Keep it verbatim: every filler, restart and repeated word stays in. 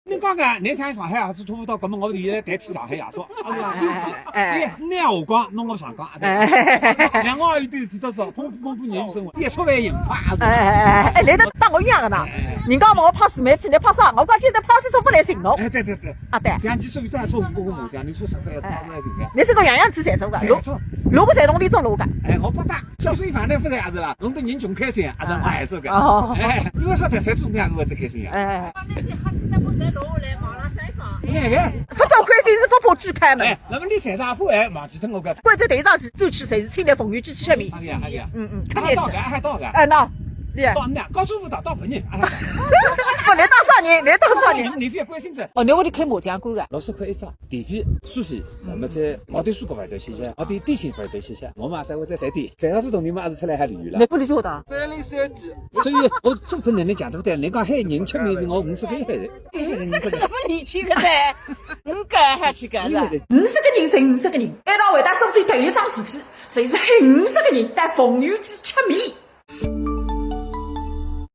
侬讲个，侬上上海夜市吃勿到，搿么我现在代替上海夜市，啊是吧？对勿起，哎，哎，哎，侬也下讲，侬我上讲，啊对。哎，哎，哎，哎，哎。两个号头都是知道说，丰富丰富业余生活，也稍微引发，啊是吧？哎，哎，哎，哎，来得搭我一样的呢。哎，哎，哎。人家问我拍自媒体，侬拍啥？我讲现在拍戏做勿来寻侬。哎，对对对。啊，对。像你说比较错，我跟我讲，你说啥个要拍出来寻个？侬是个样样子侪做个，侪做。如果在侬里做哪个？哎，我不打。 小水饭呢，勿是也是啦，弄得人穷开心，也是蛮好做个。哦。哎，因为啥体侪做，我也是开心呀。哎。那你还是那么在弄来忙了啥一方？那个。勿做亏心事，勿怕举牌嘛。哎，那么你现在勿会忘记脱我个。关键头一桩事，走去侪是请来凤游记吃面。哎呀，哎呀。嗯，嗯，肯定是。还到个，还到个。哎，那，对呀。到那，高中舞蹈到本人，哎。勿，来打啥人？来打啥人？你，你覅关心着。哦，侬屋里开麻将馆个？六十块一张，电费、水费，那么再毛豆水果勿要多谢谢，毛豆点心勿要多谢谢，我嘛稍微再赚点，赚上子铜钿嘛，还是出来还旅游了。侬屋里做的？三零三几。所以我做出能力讲，对不对？人家喊人吃面是我五十块一海人，五十个人吃面。五十个人还去干啥？五十个人，才五十个人，一道回答苏州头一桩事体，就是喊五十个人到凤游记吃面。